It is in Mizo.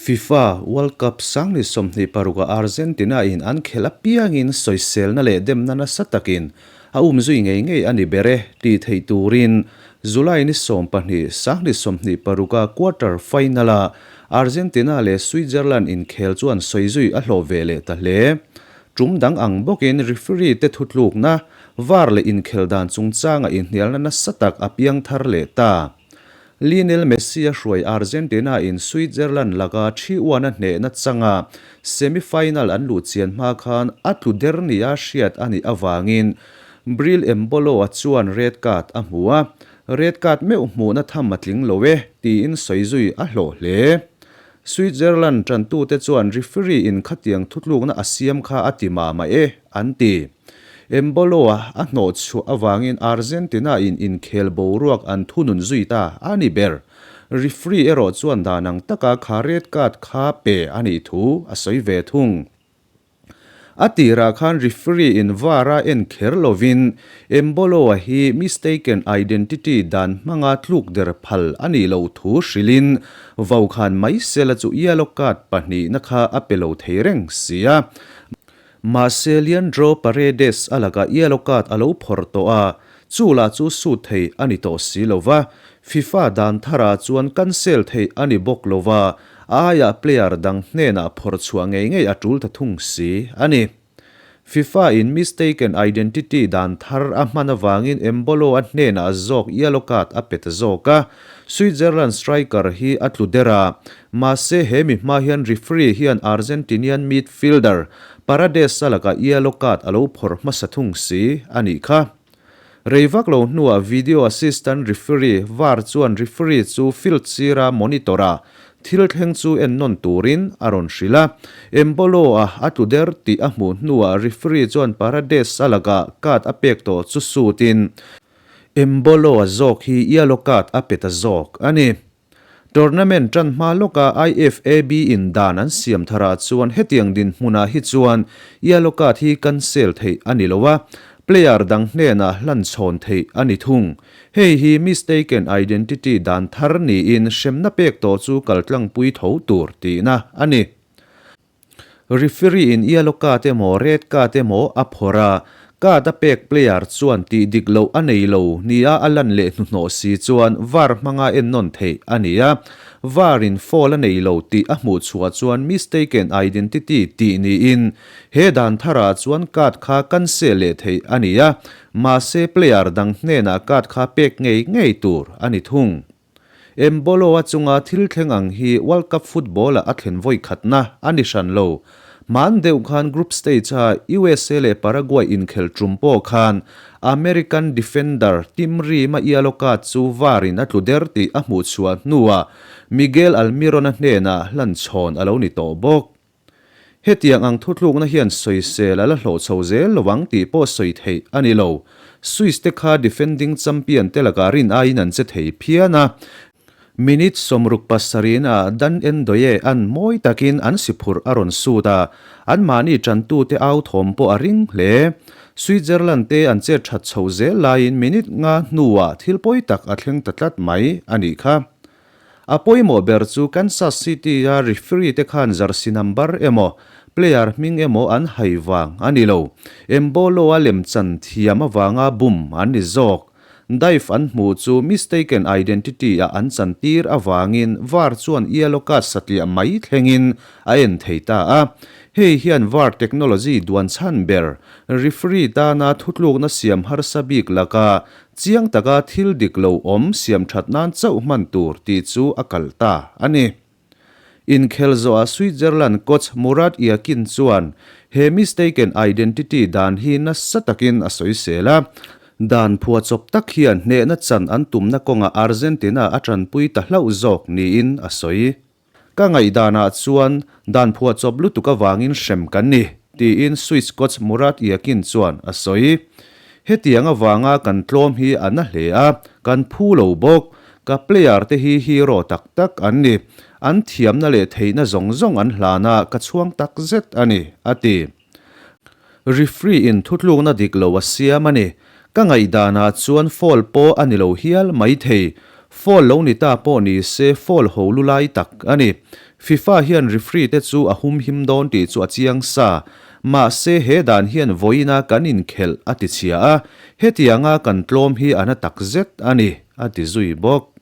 FIFA World Cup 2026 ah Argentina in an khelh apiangin sawiselna leh demna nasa takin a umzui ngei ngei a ni ber e tih theih turin July ni 12, 2026 ah quarter final ah Argentina leh Switzerland inkhel chuan sawizui a hlawh ve leh ta hle. Tum dang ang bawkin referee te thutlukna, var leh inkhel dan chungchanga inhnialna nasa tak a piang thar leh ta. Lionel Messi a hruai Argentina in Switzerland laka 3-1 a hnehna changa semi-final an luh chian hma khan a tlu der nia hriat a nih avangin Breel Embolo-a chuan red card a hmu a, red card meuh hmuhna tham a tling lo e tiin sawi zui a hlawh hle. Switzerland tantute chuan referee in khatiang thutlukna a siam kha a ti mah mah e, an ti. Embolo-a a hnawhchhuah avangin Argentina in inkhel boruak an thunun zui ta a ni ber. Referee erawh chuan dan ang taka kha red card kha pe a nih thu a sawi ve thung. A tirah khan referee in var a en kher lovin Embolo-a hi mistaken identity dan hmanga tluk der phal a nih loh thu hrilhin vokhan mai sela chu yellow card pahnihna kha a pe lo thei reng si a. Mahse Leandro Paredes a lakah yellow card a lo phawrh tawh a, chu lah chu sut thei a ni tawh si lo va, FIFA dan tharah chuan cancel theih a ni bawk lo va, A aiah player dang hnenah phawrh chhuah ngei ngei a tul ta thung si a ni. FIFA in mistaken identity dan thar a hman avangin Embolo a hnenah zawk yellow card a pe ta zawk a, Switzerland striker hi a tlu der a, mahse he mi hma hian referee hian Argentinian midfielder Paredes a lakah yellow card a lo phawrh hmasa thung si a nih kha. Rei vak lo hnuah video assistant referee var chuan referee chu field sira monitor a thil thleng chu en nawn turin a rawn hrilh a. Embolo-a a tlu der tih a hmuh hnuah referee chuan Paredes a lakah card a pek tawh chu suit-in Embolo-a zawk hi yellow card a pe ta zawk a ni. Tournament tan hma lawka IFAB in dan an siam tharah chuan hetiang dinhmunah hi chuan yellow card hi cancel theih a ni lo a, player dang hnenah hlan chhawn theih a ni thung. Hei hi mistaken identity dan thar niin hremna pek tawh chu kaltlangpui tho tur tihna a ni. Referee in yellow card emaw red card emaw a phawrh a, card a pek player chuan tih dik loh a nei lo nia a lan leh hnuhnawh si chuan var hmanga ennawn theih a ni a, var in foul a nei lo tih a hmuh chhuah chuan mistaken identity tih niin he dan tharah chuan card kha cancel leh theih a ni a, mahse player dang hnenah card kha pek ngei ngei tur a ni thung. Embolo a chunga thil thleng ang hi World Cup football-ah a thlen vawi khatna a ni hran lo. Hman deuh khan group stage-a USA leh Paraguay inkhel tum pawh khan American defender Tim Ream-a yellow card chu VAR-in a tlu der tih a hmuh chhuah hnuah Miguel Almiron-a hnenah hlan chhawn a lo ni tawh bawk. Hetiang ang thutlukna hian sawisel a la hlawh chho zel lo ang tih pawh sawi theih a ni lo. Swiss te kha defending champion te lakah rin aiin an che thei phian a. Minute 67 ah Dan Ndoye an mawi takin an si phurh a rawn sut a, anmahni tantute au thawm pawh a ring hle. Switzerland te an chet that chho zel laiin minute nga hnuah thil pawi tak a thleng ta tlat mai a nih kha. A pawimawh ber chu Kansas City-a referee te khan jersey number emaw, player hming emaw an hai vang a ni lo. Embolo-a lemchan thiam avanga bum an ni zawk. Dive an hmuh chu mistaken identity-ah an chantir avangin var chuan yellow card satliah mai thlengin a en thei ta a. Hei hian var technology duan chhan ber, referee tana thutlukna siam harsa bik laka Chiang taka thil dik lo awm siam that nan chauh hman tur tih chu a kal ta a ni. Inkhel zawhah Switzerland coach Murat Yakin chuan he mistaken identity dan hi nasa takin a sawisel a, dan phuahchawp tak hian hnehna chan an tumna kawngah Argentina a tanpui ta hlauh zawk niin a sawi. Ka ngaihdanah chuan dan phuahchawp lutuk avangin hrem kan ni, tiin Swiss coach Murat Yakin chuan a sawi. Hetiang avanga kan tlawm hi a na hle a, kan phu lo bawk. Ka player te hi hero tak tak an ni. An thiamna leh theihna zawng zawng an hlan a, ka chhuang tak zet a ni, a ti. Referee in thutlukna dik lo a siam a ni. Ka ngaihdanah chuan foul pawh a ni lo hial mai thei. Foul lo ni ta pawh ni se foul ho lu lai tak a ni. FIFA hian referee te chu a humhim dawn tih chu a chiang sa. Mahse he dan hian vawiina kan inkhelh a ti chhia a, hetianga kan tlawm hi a na takzet a ni, a ti zui bawk.